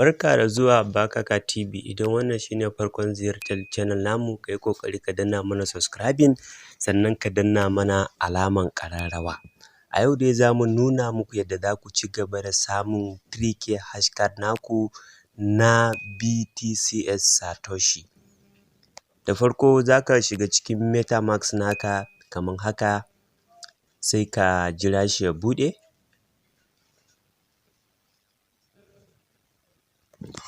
Barka da zuwa Bakaka TV. Idan wannan shine farkon ziyartar channel namu, ka yi ƙoƙari ka danna mana subscribing, sannan ka danna mana alaman ƙararrawa. A yau dai za mu nuna muku yadda za ku ci gaba da samun 3K hashcard naku na BTCS Satoshi. Da farko za ka shiga cikin MetaMask naka kamar haka, sai ka jira shi ya buɗe.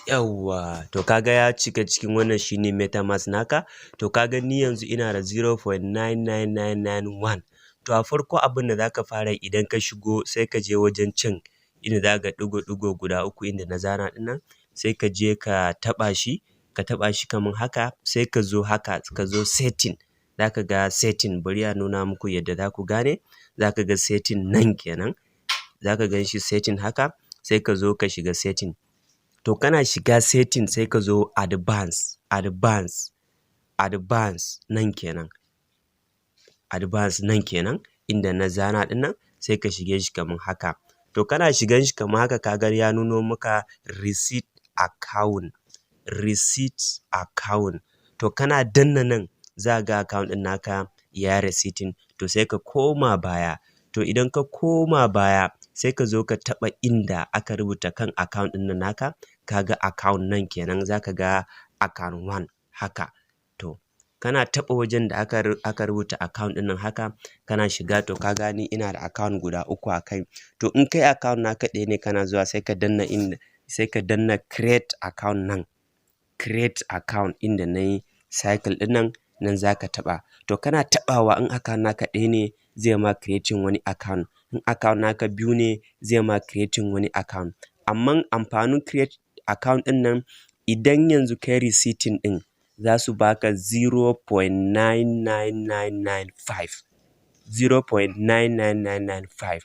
Yawwa, to ka ga ya cika cikin wannan shine MetaMask naka. To ka ga ni yanzu ina da 0.99991. To a farko abin da za ka fara idan ka shigo, sai ka je wajen can inda za ka ga ɗigo-ɗigo guda uku inda na zana ɗin nan, sai ka je ka taɓa shi, ka taɓa shi kamar haka, sai ka zo haka, ka zo setting. Za ka ga setting, bari a nuna muku yadda za ku gane. Za ka ga setting nan kenan. Za ka gan shi setting haka, sai ka zo ka shiga setting. To kana shiga setting, sai ka zo advance, advance, advance nan kenan. Advance nan kenan inda na zana ɗin nan, sai ka shige shi kamar haka. To kana shigan shi kamar haka, ka ga ya nuno maka reset account, reset account. To kana danna nan, za ka ga account ɗin naka ya resetting. To sai ka koma baya. To idan ka koma baya, sai ka zo ka taɓa inda aka rubuta kan account ɗin nan naka, ka ga account nan kenan, za ka ga account one haka. To kana taɓa wajen da aka rubuta account ɗin nan haka, kana shiga, to ka gani ina da account guda uku a kai. To in kai account naka ɗaya ne, kana zuwa sai ka danna inda, sai ka danna create account nan, create account inda na yi circle ɗin nan, nan za ka taɓa. To kana taɓawa, in account naka ɗaya ne, zai ma creating wani account. In account naka biyu ne, zai ma creating wani account. Amman amfanin create account ɗin nan, idan yanzu kai resetting ɗin, za su baka 0.99995, 0.99995.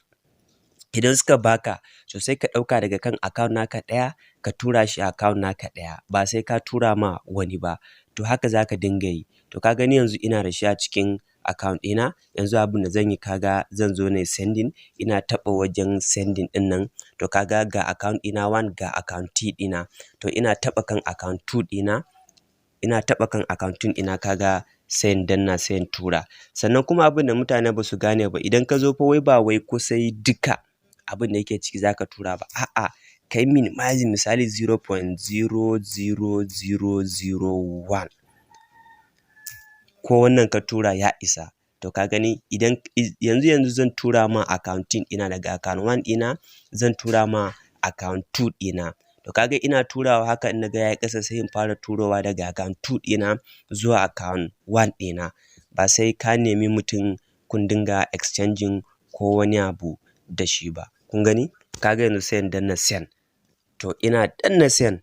Idan suka baka, to sai ka ɗauka daga kan account naka ɗaya ka tura shi account naka ɗaya, ba sai ka tura ma wani ba. To haka za ka dinga yi. To ka gani yanzu ina da shi a cikin account ɗina. Yanzu abin da zan yi, ka ga zan zo na yi sending, ina taɓa wajen sending ɗin nan. To ka ga ga account ɗina one, ga account two ɗina. To ina taɓa kan account two ɗina, ina taɓa kan account two ɗina, ka ga sai in danna, sai in tura. Sannan kuma abin da mutane ba su gane ba, idan ka zo fa, wai ba wai ko sai duka abin da yake ciki za ka tura ba. A'a, ka yi minimizing, misali 0.00001 ko wannan ka tura ya isa. To ka gani, idan yanzu zan tura ma account ɗina daga account one ɗina, zan tura ma account two ɗina. To ka ga ina turawa haka, in na ga ya yi ƙasa, sai in fara turowa daga account two ɗina zuwa account one ɗina. Ba sai ka nemi mutum kun dinga exchanging ko wani abu da shi ba. Kun gani? Ka ga yanzu sai in danna send. To ina danna send,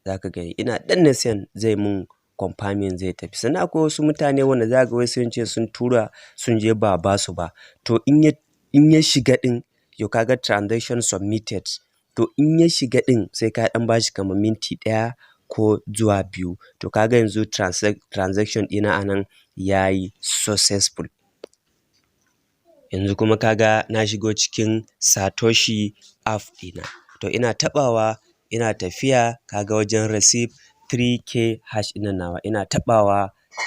za ka gani ina danna send zai mun confirming, zai tafi. Sannan akwai wasu mutane wanda za ka ga wai sun ce sun tura, sun je ba a ba su ba. To in ya shiga ɗin, yau ka ga transaction submitted. To in ya shiga ɗin, sai ka ɗan bashi kamar minti 1 ko zuwa 2. To ka ga yanzu transaction ɗina a nan ya yi successful. Yanzu kuma ka ga na shigo cikin Satoshi app ɗina. To ina taɓawa, ina tafiya, ka ga wajen receive 3K hash ɗin nan nawa, ina taɓawa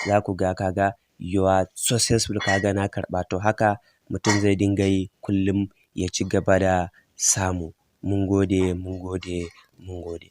za ku ga, ka ga you are successful, ka ga na karɓa. To haka mutum zai dinga yi kullum ya ci gaba da samu. Mun gode, mun gode, mun gode.